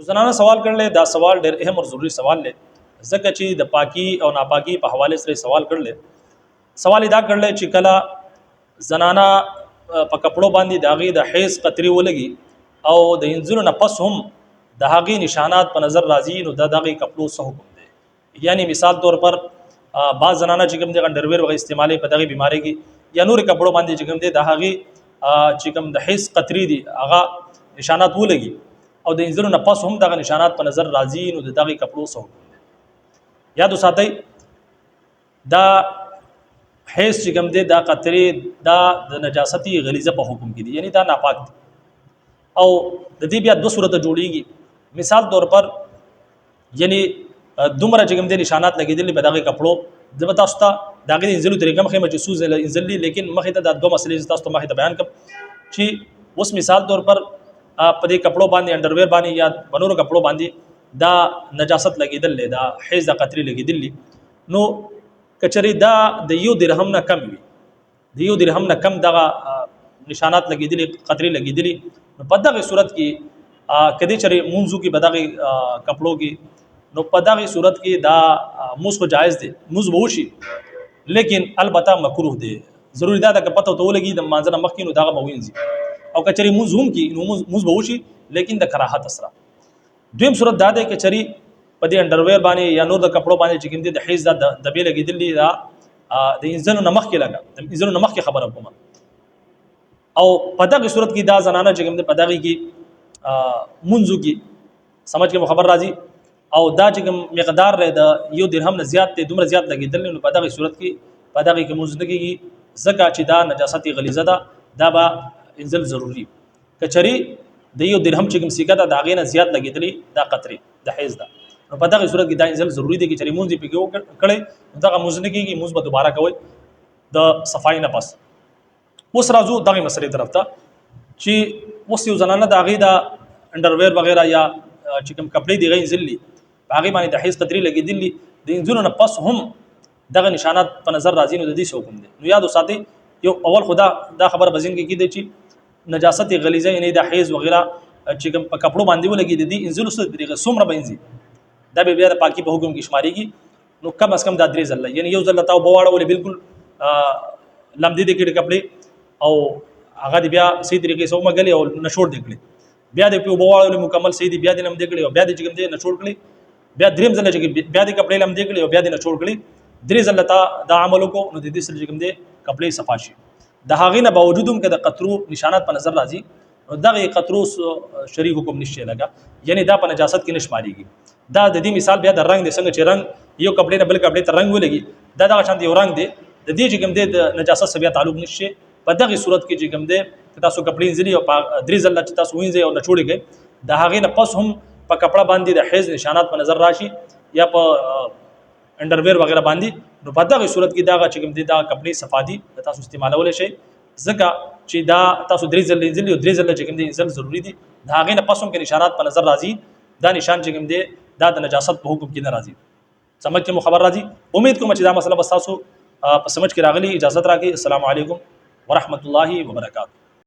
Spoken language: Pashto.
زنانه سوال کړل، دا سوال ډېر اهم او ضروری سوال دی، ځکه چې د پاکي او ناپاکي په حواله سره سوال کړل. سوال دا کړل چې کله زنانه په کپړو باندې د هغې د حیض قطرې ولګي او د انځلو نه پس هم د هغې نشانات په نظر راځي، نو د دغې کپړو څه حکم دی؟ یعنی مثال طور پر بعض زنانه چې کوم دی انډرویر وغیرہ استعمالي په دغه بیماری کې یا نور کپړو باندې چې کوم دی د هغې چې کوم د حیض قطرې دي هغه نشانات ولګي او د انځلو نه پس هم دغه نشانات په نظر راځي، نو د دغه کپړو څه حکم دی؟ یاد وساتئ، دا حیض چې کوم دی، دا قطرې دا د نجاستي غلیظه په حکم کې دي، یعنی دا ناپاک دي او د دې بیا دوه صورته جوړیږي. مثال طور پر یعنی دومره چې کوم دي نشانات لګېدلي په دغه کپړو، زه به تاسو ته د هغې د انځلو طریقه هم ښیم چې څو ځله انځل دي، لیکن مخې ته دا دوه مسلې تاسو ته مخې ته بیان کړم چې اوس مثال طور پر په دې کپړو باندې، انډرویر باندې یا په نورو کپړو باندې دا نجاست لګېدل دی، دا حیض د قطرې لګېدل، نو کچرې دا د یو درهم نه کم وي، د یو درهم نه کم دغه نشانات لګېدلي، قطرې لګېدلي، نو په دغه صورت کې کدی چرې مونځو کې په دغه کپړو کې، نو په دغه صورت کې دا موز خو جایز دی، موز به وشي، لیکن البته مکروه دی. ضروري دا ده که پته ورته ولګي د مانځه نه مخکې نو دغه به وینځي، او که چېرې موز هم کی نو موز به وشي لیکن د کراهت سره. دویم صورت دا دی که چېرې په دې انډرویر باندې یا نور د کپړو باندې چې کوم دي د حیض دا دبې لګېدلي، دا د انځلو نه مخکې لګه، د انځلو نه مخکې خبره کوم، او په دغه صورت کې دا زنانه چې کوم دی په دغه کې منځو کې، سمجھ کې خبر راځي، او دا چې کوم مقدار لري د یو درهم نه زیات دی، دومره زیات لګېدل، نو په دغه صورت کې په دغه کې مونځ نه کېږي، ځکه چې دا نجاست غلیظه ده، دا به انزل ضروري. کچری د یو درهم چې کوم سیکه ده د هغې نه زیات لګېدلې دا قطرې د حیض ده، نو په دغه صورت کې دا انزل ضروري دی. چې مونځ یې پکې وکړی نو دغه مونځ نه کېږي، مونځ به دوباره کوئ د صفای نه پس. اوس راځو دغه مسلې طرف ته چې اوس یو زنانه د هغې د انډرویر وغیرہ یا چې کوم کپړې دی غي ځلې په هغې باندې د حیض قطرې لګېدلي، د انځونو نه پس هم دغه نشانات په نظر راځي، نو د دې څه حکم دی؟ نو یاد وساتئ، یو اول خدا دا خبره په ذهن کې کېده چې نجاست غلیظه یعنی د حیض وغیرہ چې کوم په کپړو باندې ولګي، د دې انځلو څه طریقه، څومره به انځي، دا به بیا د پاکي په حکم کې شمارېږي. نو کم از کم دا درې ځله، یعنی یو ځل تا وبواړولې، بالکل لمدې دې کړې کپړې او هغه دې بیا صحیح طریقې سره ومګلې او نشوړ دې کړې، بیا دې په وبواړولې مکمل صحیح دي، بیا دې لمدې کړې او بیا دې چې کوم دې نشوړ کړې، بیا دریم ځل چې بیا دې کپړې لمدې کړې او بیا دې نشوړ کړې، درې ځله تا دا عمل وکړو، نو د دې سره چې کوم دې کپړې صفا شي. د هغې نه باوجود هم که د قطرو نشانات په نظر راځي، نو دغه قطرو شریع حکم نشي لګا، یعنی دا په نجاست کې نشماريږي. دا د دې مثال بیا د رنگ دی، څنګه چې رنگ یو کپړې نه بل کپړې ته رنگ ولګي، دا دغه شان یو رنگ دی، د دې چې کوم دی د نجاست سره بیا تعلق نشي. په دغه صورت کې چې کوم دی که تاسو کپړې انځلي او په درې ځله چې تاسو وینځئ او نچوړې کوئ، د هغې نه پس هم په کپړه باندې د حیض نشانات په نظر راشي یا په انډرویر وغیرہ باندې، نو په دغه صورت کې دغه چې کوم دی دا کپړې صفا دي، تاسو استعمالولی شئ، ځکه چې دا تاسو درې ځل انځلي او درې ځله چې کوم دی انځل ضروري دي. د هغې نه پس هم که نشانات په نظر راځي، دا نشان چې کوم دی دا د نجاست په حکم کې نه راځي. سمجھ کې مو خبر راځي؟ امید کوم چې دا مسله به تاسو په سمجھ کې راغلي. اجازه راکړئ، السلام علیکم ورحمت الله وبرکاته.